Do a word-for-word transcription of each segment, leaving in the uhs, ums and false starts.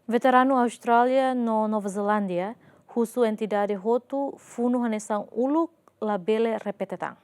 Veteranu Austrália no Nova Zelándia husu entidade hotu funu hanesan uluk labele repete tan.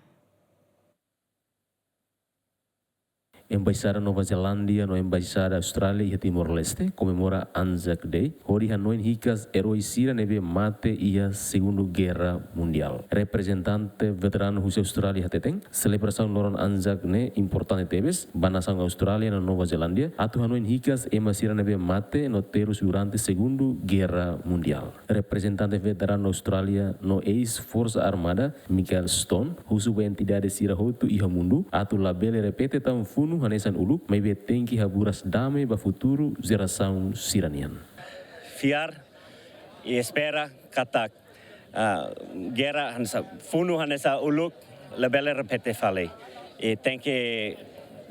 Embaixada Nova Zelándia no Embaixada Austrália iha Timor-Leste komemora Anzac Day hodi hanoin hikas eroi sira ne'ebé mate iha Segundu Guerra Mundiál. Reprezentante veteranu husi Austrália hateten, selebrasaun loron Anzac ne'e importante tebes ba nasaun Austrália no Nova Zelándia atu hanoin hikas ema sira ne'ebé mate no terus durante Segundu Guerra Mundiál. Reprezentante veteranu Austrália no eis-Forsa Armada, Michael Stone, husu ba entidade sira hotu iha mundu atu labele repete tan funu hanesan uluk, maibé tenke haburas dame ba futuru jerasaun sira-nian. Fiar i espera katak, ah, guerra hanesan, funu hanesan uluk labele repete fali. I tenke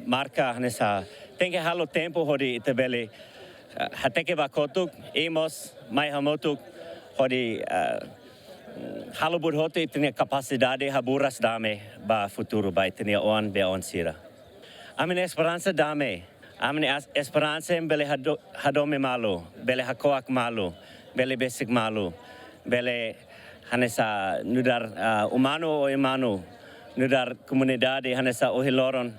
marka hanesan, tenke halo tempu hodi ita bele, ah, hateke ba kotuk, i mós mai hamutuk hodi, ah, halo buat hotu ita-nia kapasidade haburas dame ba futuru, ba ita-nia oan, ba oan sira. Ami-nia esperansa dame, ami-nia es-, esperansa bele hado-, hadomi malu, bele hako'ak malu, bele besik malu, bele hanesan nu'udar, ah, umanu ho umanu, nu'udar komunidade hanesan ohin loron,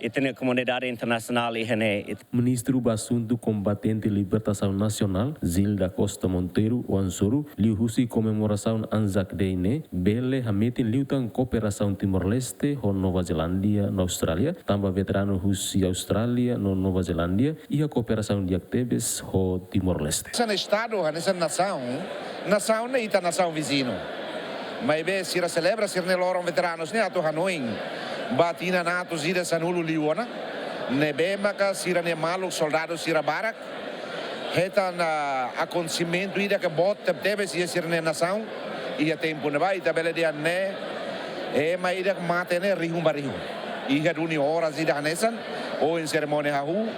ita-nia komunidade internasionál iha ne'e, it- Ministru ba Asuntu Kombatente Libertasaun Nasionál, Gil da Costa Monteiro, oan soru, liuhusi komemorasaun Anzac Day ne'e, bele hametin liután kooperasaun Timor-Leste ho Nova Zelándia no Austrália, tanba veteranu husi Austrália no Nova Zelándia iha kooperasaun di'ak tebes ho Timor-Leste. Hanesan estadu, hanesan nasaun, nasaun ne'e ita nasaun viziñu. Maibé sira selebra sira-nia loron veteranus ne'e atu hanoin ba tinan atus ida sanulu liu ona, ne'ebé maka sira-nia maluk soldadu sira barak hetan, ah, akontesimentu ida ke boot tebetebes iha sira-nia nasaun, iha tempu ne'ebá, ita bele dehan ne'e, ema ida ke mate ne'e rihun ba rihun. Iha duni oras ida hanesan, ohin serimónia hahú,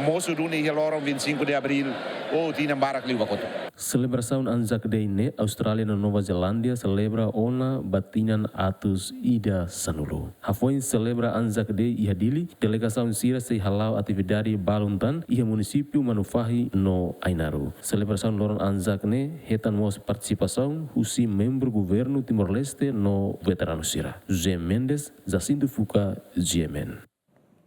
mosu duni iha loron vinte e cinco de abril, ou tinan barak liubá kotuk. Selebrasaun Anzac Day ne'e, Austrália no Nova Zelándia selebra ona ba tinan atus ida sanulu. Hafoin selebra Anzac Day iha Dili, delegasaun sira sei hala'o atividade balun tan iha munisípiu Manufahi no Ainaro. Selebrasaun loron Anzac ne'e hetan mós partisipasaun husi membru governu Timor-Leste no veteranu sira. José Mendes, Jacinto Fuca, G M N.